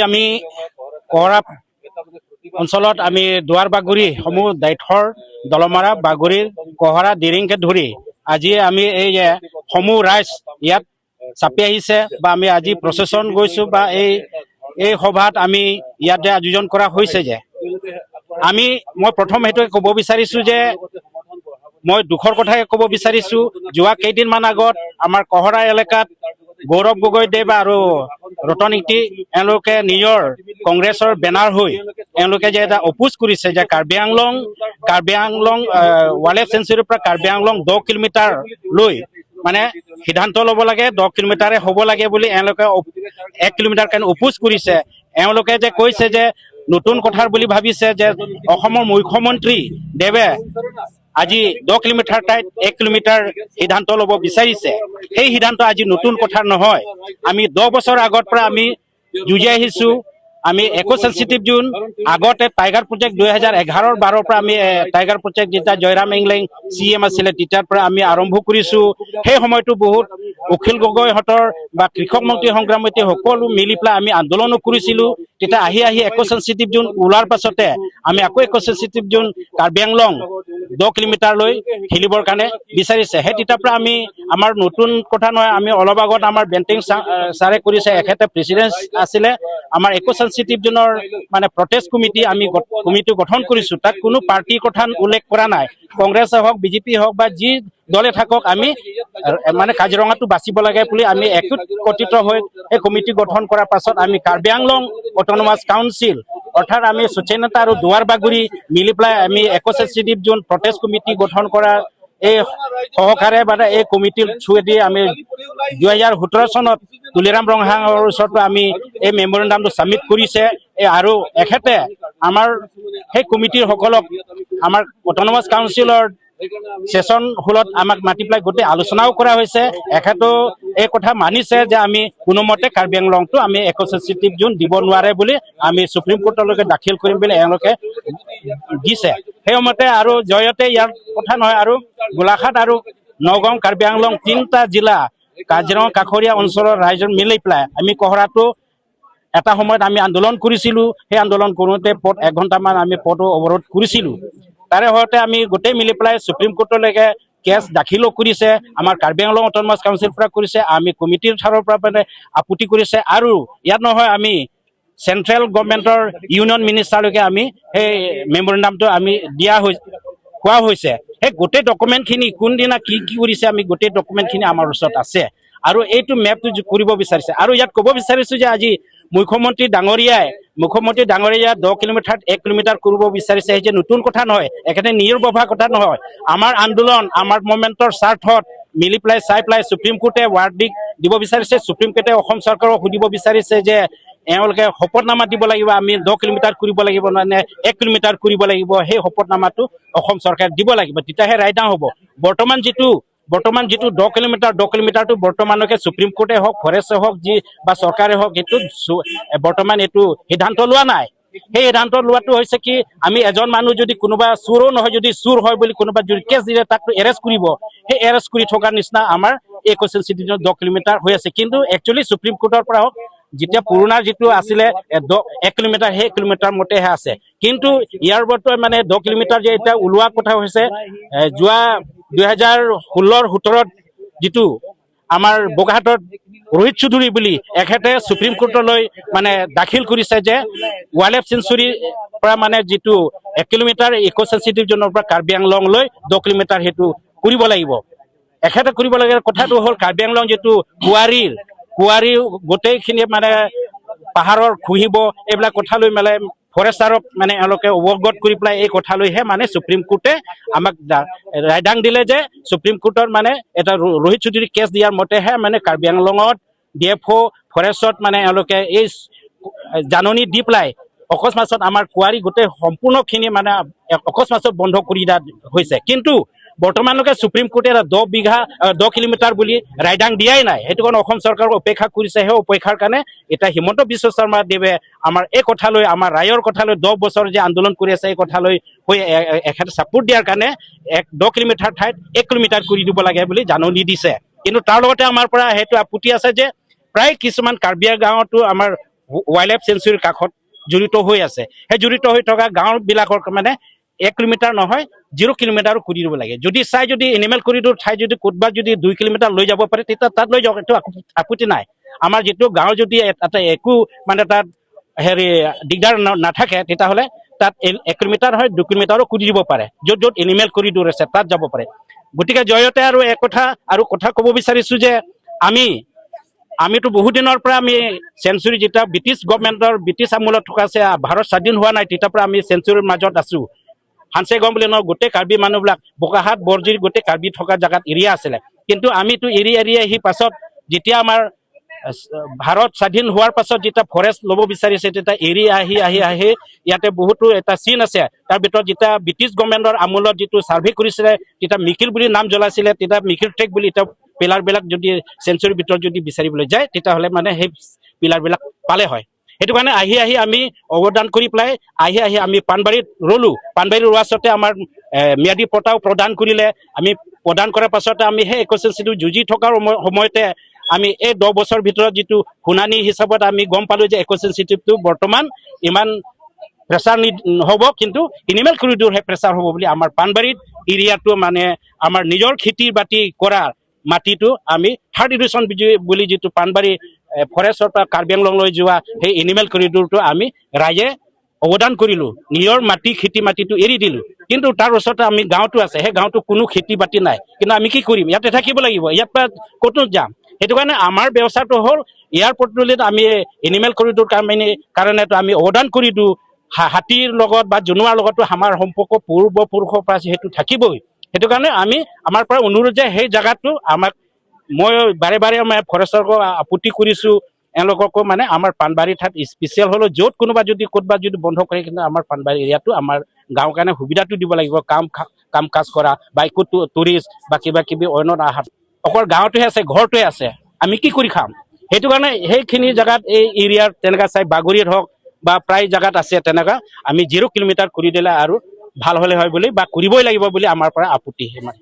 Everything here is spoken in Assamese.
আমি কহৰা অঞ্চলত আমি দুৱাৰ বাগৰি সমূহ দাইথৰ, দলমাৰা, বাগৰি, কহৰা, দিৰিংকে ধৰি আজি আমি এই যে সমূহ ৰাইজ ইয়াত চাপি আহিছে বা আমি আজি প্ৰচেছন গৈছো বা এই এই সভাত আমি ইয়াতে আয়োজন কৰা হৈছে যে আমি মই প্ৰথম সেইটোৱে ক'ব বিচাৰিছো যে মই দুখৰ কথাই ক'ব বিচাৰিছো। যোৱা কেইদিনমান আগত আমাৰ কহৰা এলেকাত গৌৰৱ গগৈ দেৱ আৰু ৰতন ইংতি এওঁলোকে নিজৰ কংগ্ৰেছৰ বেনাৰ হৈ এওঁলোকে যে এটা অপোজ কৰিছে যে কাৰ্বি আংলং ৱাইল্ড লাইফ চেঞ্চুৰীৰ পৰা কাৰ্বি আংলং 10 কিলোমিটাৰ লৈ মানে সিদ্ধান্ত ল'ব লাগে, 10 কিলোমিটাৰে হ'ব লাগে বুলি এওঁলোকে 1 কিলোমিটাৰ কাৰণে অপোজ কৰিছে। এওঁলোকে যে কৈছে যে নতুন কথাৰ বুলি ভাবিছে যে অসমৰ মুখ্যমন্ত্ৰী দেৱে আজি 10 কিলোমিটাৰ ঠাইত 1 কিলোমিটাৰ সিদ্ধান্ত ল'ব বিচাৰিছে, সেই সিদ্ধান্ত আজি নতুন কথা নহয়। আমি 10 বছৰ আগৰ পৰা আমি যুঁজি আহিছো। আমি একো চেঞ্চিটিভ জোন আগতে টাইগাৰ প্ৰজেক্ট 2011-12ৰ পৰা আমি টাইগাৰ প্ৰজেক্ট যেতিয়া জয়ৰাম ইংলেং চি এম আছিলে, তেতিয়াৰ পৰা আমি আৰম্ভ কৰিছো। সেই সময়তো বহুত অখিল গগৈহঁতৰ বা কৃষক মুক্তি সংগ্ৰামী সকলো মিলি পেলাই আমি আন্দোলনো কৰিছিলো। তেতিয়া আহি আহি একো চেঞ্চিটিভ জোন ওলোৱাৰ পাছতে আমি আকৌ একো চেঞ্চিটিভ জোন কাৰ্বি আংলং 10 কিলোমিটাৰলৈ ঠেলিবৰ কাৰণে বিচাৰিছে। সেই তেতিয়াৰ পৰা আমি আমাৰ নতুন কথা নহয়। আমি অলপ আগত আমাৰ বেণ্টিং ছাৰে কৰিছে, এখেতে প্ৰেচিডেণ্ট আছিলে। আমাৰ একো চেঞ্চিটিভ জোনৰ মানে প্ৰটেষ্ট কমিটি আমি কমিটি গঠন কৰিছো। তাত কোনো পাৰ্টীৰ কথা উল্লেখ কৰা নাই। কংগ্ৰেছে হওক, বিজেপি হওক বা যি দলে থাকক, আমি মানে কাজিৰঙাটো বাচিব লাগে বুলি আমি একত্ৰিত হৈ এই কমিটি গঠন কৰাৰ পাছত আমি কাৰ্বি আংলং অট'নমাছ কাউন্সিল, অৰ্থাৎ আমি সুচেনতা আৰু দুৱাৰ বাগুৰি মিলি পেলাই আমি একো চেঞ্চিটিভ জোন প্ৰটেষ্ট কমিটি গঠন কৰাৰ এই সহকাৰে মানে এই কমিটিৰ থ্ৰুৱেদি আমি 2017 চনত তুলিৰাম ৰংহাঙৰ ওচৰতো আমি এই মেমৰেণ্ডামটো ছাবমিট কৰিছে। এই আৰু এখেতে আমাৰ সেই কমিটিৰ সকলক আমাৰ অট'নমাছ কাউন্সিলৰ ছেছন হলত আমাক মাতি পেলাই গোটেই আলোচনাও কৰা হৈছে। এখেতেও এই কথা মানিছে যে আমি কোনোমতে কাৰ্বি আংলংটো আমি একো চেঞ্চিটিভ জোন দিব নোৱাৰে বুলি আমি সুপ্ৰিম কোৰ্টলৈকে দাখিল কৰিম বুলি এওঁলোকে দিছে। সেইমতে আৰু জয়তে ইয়াৰ কথা নহয়, আৰু গোলাঘাট আৰু নগাঁও, কাৰ্বি আংলং তিনিটা জিলা কাজিৰঙা কাষৰীয়া অঞ্চলৰ ৰাইজৰ মিলি পেলাই আমি কহৰাটো এটা সময়ত আমি আন্দোলন কৰিছিলোঁ। সেই আন্দোলন কৰোঁতে পথ এঘণ্টামান আমি পথো অৱৰোধ কৰিছিলোঁ। তাৰে সৈতে আমি গোটেই মিলি পেলাই সুপ্ৰিম কোৰ্টলৈকে কেছ দাখিলো কৰিছে। আমাৰ কাৰ্বি আংলং অট'নমাছ কাউন্সিল পৰা কৰিছে, আমি কমিটিৰ ফালৰ পৰা মানে আপত্তি কৰিছে। আৰু ইয়াত নহয়, আমি চেণ্ট্ৰেল গভমেণ্টৰ ইউনিয়ন মিনিষ্টাৰলৈকে আমি সেই মেমৰেণ্ডামটো আমি দিয়া হৈ হোৱা হৈছে। সেই গোটেই ডকুমেণ্টখিনি কোনদিনা কি কি কৰিছে, আমি গোটেই ডকুমেণ্টখিনি আমাৰ ওচৰত আছে। আৰু এইটো মেপটো কৰিব বিচাৰিছে। আৰু ইয়াত ক'ব বিচাৰিছো যে আজি মুখ্যমন্ত্ৰী ডাঙৰীয়া 10 কিলোমিটাৰ 1 কিলোমিটাৰ কৰিব বিচাৰিছে, সেই যে নতুন কথা নহয়, এখেতে নিজৰ বভা কথা নহয়। আমাৰ আন্দোলন, আমাৰ মুভমেণ্টৰ স্বাৰ্থত মিলি পেলাই চাই পেলাই সুপ্ৰিম কোৰ্টে ভাৰ্ডিক্ট দিব বিচাৰিছে। সুপ্ৰিম কোৰ্টে অসম চৰকাৰক সুধিব বিচাৰিছে যে এওঁলোকে শপতনামা দিব লাগিব, আমি 10 কিলোমিটাৰ কৰিব লাগিব নে 1 কিলোমিটাৰ কৰিব লাগিব। সেই শপতনামাটো অসম চৰকাৰে দিব লাগিব, তেতিয়াহে ৰায়দান হ'ব। বৰ্তমান যিটো 10 কিলোমিটাৰ, 10 কিলোমিটাৰটো বৰ্তমানলৈকে সুপ্ৰিম কোৰ্টে হওক, ফৰেষ্টে হওক, যি বা চৰকাৰে হওক, এইটো বৰ্তমান এইটো সিদ্ধান্ত লোৱা নাই। সেই সিদ্ধান্ত লোৱাটো হৈছে কি, আমি এজন মানুহ যদি কোনোবা চোৰো নহয়, যদি চোৰ হয় বুলি কোনোবা যদি কেছ দিলে তাকতো এৰেষ্ট কৰিব। সেই এৰেষ্ট কৰি থকাৰ নিচিনা আমাৰ এই কুৱেশ্যন চিটিজেন 10 কিলোমিটাৰ হৈ আছে। কিন্তু একচুৱেলি সুপ্ৰিম কোৰ্টৰ পৰা হওক, যেতিয়া পুৰণা যিটো আছিলে 1 কিলোমিটাৰ, সেই কিলোমিটাৰ মতেহে আছে। কিন্তু ইয়াৰ বৰ্তমান মানে 10 কিলোমিটাৰ যে এতিয়া ওলোৱা কথা হৈছে, যোৱা 2016-17ত যিটো আমাৰ বোকাখাতত ৰোহিত চৌধুৰী বুলি এখেতে সুপ্ৰিম কোৰ্টলৈ মানে দাখিল কৰিছে যে ৱাইল্ড লাইফ চেঞ্চুৰীৰ পৰা মানে যিটো 1 কিলোমিটাৰ ইক' চেঞ্চিটিভ জোনৰ পৰা কাৰ্বি আংলংলৈ 10 কিলোমিটাৰ সেইটো কৰিব লাগিব। এখেতে কৰিব লাগে। কথাটো হ'ল কাৰ্বি আংলং যিটো কোৱাৰী গোটেইখিনি মানে পাহাৰৰ খহিব, এইবিলাক কথা লৈ মানে ফৰেষ্টাৰক মানে এওঁলোকে অৱগত কৰি পেলাই এই কথা লৈহে মানে সুপ্ৰিম কোৰ্টে আমাক ৰায়দান দিলে যে সুপ্ৰিম কোৰ্টৰ মানে এটা ৰোহিত চৌধুৰী কেছ দিয়াৰ মতেহে মানে কাৰ্বি আংলঙত ডিএফঅ' ফৰেষ্টত মানে এওঁলোকে এই জাননী দি পেলাই অকস্মাছত আমাৰ কোৱাৰী গোটেই সম্পূৰ্ণখিনি মানে অকস্মাছত বন্ধ কৰি দিয়া হৈছে। কিন্তু বৰ্তমানলৈকে সুপ্ৰিম কোৰ্টে এটা 10 বিঘা 10 কিলোমিটাৰ বুলি ৰায়দান দিয়াই নাই। সেইটো কাৰণে অসম চৰকাৰক অপেক্ষা কৰিছে। সেই অপেক্ষাৰ কাৰণে এতিয়া হিমন্ত বিশ্ব শৰ্মা দেৱে আমাৰ এই কথালৈ, আমাৰ ৰায়ৰ কথালৈ 10 বছৰ যে আন্দোলন কৰি আছে, এই কথালৈ হৈ এখেতে ছাপোৰ্ট দিয়াৰ কাৰণে 10 কিলোমিটাৰ ঠাইত 1 কিলোমিটাৰ কৰি দিব লাগে বুলি জাননী দিছে। কিন্তু তাৰ লগতে আমাৰ পৰা সেইটো আপত্তি আছে যে প্ৰায় কিছুমান কাৰ্বি গাঁৱতো আমাৰ ৱাইল্ড লাইফ চেঞ্চুৰীৰ কাষত জড়িত হৈ আছে। সেই জড়িত হৈ থকা গাঁওবিলাকৰ মানে 1 কিলোমিটাৰ নহয়, 0 কিলোমিটাৰো কৰি দিব লাগে। যদি চাই যদি এনিমেল কৰিডৰ ঠাই যদি ক'ৰবাত যদি 2 কিলোমিটাৰ লৈ যাব পাৰে, তেতিয়া তাত লৈ যাওক, এইটো আপত্তি নাই। আমাৰ যিটো গাঁও যদি তাতে একো মানে তাত হেৰি দিগদাৰ নাথাকে, তেতিয়াহ'লে তাত 1 কিলোমিটাৰ হয়, 2 কিলোমিটাৰো কৰি দিব পাৰে। য'ত য'ত এনিমেল কৰিডৰ আছে, তাত যাব পাৰে। গতিকে জয়তে আৰু এক কথা আৰু কথা ক'ব বিচাৰিছো যে আমিতো বহুত দিনৰ পৰা আমি চেঞ্চুৰী, যেতিয়া ব্ৰিটিছ গভমেণ্টৰ ব্ৰিটিছ আমোলত থকা আছে, ভাৰত স্বাধীন হোৱা নাই, তেতিয়াৰ পৰা আমি চেঞ্চুৰীৰ মাজত আছো। হানচেগম বুলি নহয়, গোটেই কাৰ্বি মানুহবিলাক বোকাখাট, বৰজুৰি, গোটেই কাৰ্বি থকা জেগাত এৰিয়া আছিলে। কিন্তু আমিতো এৰি এৰি আহি পাছত যেতিয়া আমাৰ ভাৰত স্বাধীন হোৱাৰ পাছত যেতিয়া ফৰেষ্ট ল'ব বিচাৰিছে, তেতিয়া এৰি আহি আহি আহি ইয়াতে বহুতো এটা চিন আছে। তাৰ ভিতৰত যেতিয়া ব্ৰিটিছ গভমেণ্টৰ আমোলত যিটো ছাৰ্ভে কৰিছিলে, তেতিয়া মিকিৰ বুলি নাম জ্বলাইছিলে। তেতিয়া মিকিৰ ট্ৰেক বুলি এতিয়া পিলাৰবিলাক যদি চেঞ্চুৰীৰ ভিতৰত যদি বিচাৰিবলৈ যায়, তেতিয়াহ'লে মানে সেই পিলাৰবিলাক পালে হয়। সেইটো কাৰণে আহি আহি আমি অৱদান কৰি পেলাই আহি আহি আমি পাণবাৰীত ৰলো। পাণবাৰীত ৰোৱাৰ পাছতে আমাৰ ম্যাদী পট্টাও প্ৰদান কৰিলে। আমি প্ৰদান কৰাৰ পাছতে আমি সেই এক'চেঞ্চিটো যুঁজি থকাৰ সময়তে আমি এই 10 বছৰ ভিতৰত যিটো শুনানি হিচাপত আমি গম পালো যে এক'চেঞ্চিটিভটো বৰ্তমান ইমান প্ৰেছাৰ নহ'ব, কিন্তু এনিমেল কৰিডৰহে প্ৰেছাৰ হ'ব বুলি আমাৰ পাণবাৰীত এৰিয়াটো মানে আমাৰ নিজৰ খেতি বাতি কৰা মাটিটো আমি থাৰ্ড এডিশ্যন বুলি যিটো পাণবাৰী ফৰেষ্টৰ পৰা কাৰ্বি আংলংলৈ যোৱা সেই এনিমেল কৰিডৰটো আমি ৰাইজে অৱদান কৰিলো। নিজৰ মাটি, খেতি মাটিটো এৰি দিলো। কিন্তু তাৰ ওচৰতে আমি গাঁৱতো আছে, সেই গাঁৱতো কোনো খেতি বাতি নাই। কিন্তু আমি কি কৰিম? ইয়াতে থাকিব লাগিব, ইয়াৰ পৰা ক'তো যাম? সেইটো কাৰণে আমাৰ ব্যৱস্থাটো হ'ল ইয়াৰ পদূলিত আমি এনিমেল কৰিডৰ কাৰণেতো আমি অৱদান কৰি দিওঁ। হাতীৰ লগত বা জনোৱাৰ লগতো আমাৰ সম্পৰ্ক পূৰ্বপুৰুষৰ পৰা আছে, সেইটো থাকিবই। সেইটো কাৰণে আমি আমাৰ পৰা অনুৰোধ যে সেই জেগাটো আমাক, মই বাৰে বাৰে মই ফৰেষ্টৰকো আপত্তি কৰিছোঁ, এওঁলোককো, মানে আমাৰ পাণবাৰী ঠাইত স্পেচিয়েল হ'লেও য'ত কোনোবা যদি ক'ৰবাত যদি বন্ধ কৰে, কিন্তু আমাৰ পাণবাৰী এৰিয়াটো আমাৰ গাঁৱৰ কাৰণে সুবিধাটো দিব লাগিব। কাম কাজ কৰা বা একো টুৰিষ্ট বা কিবা কিবি অন্য আহাত অকল গাঁৱটোহে আছে, ঘৰটোৱে আছে, আমি কি কৰি খাম? সেইটো কাৰণে সেইখিনি জেগাত এই এৰিয়াৰ তেনেকুৱা চাই বাগৰিত হওক বা প্ৰায় জেগাত আছে, তেনেকুৱা আমি 0 কিলোমিটাৰ কৰি দিলে আৰু ভাল হ'লে হয় বুলি বা কৰিবই লাগিব বুলি আমাৰ পৰা আপত্তি সিমান।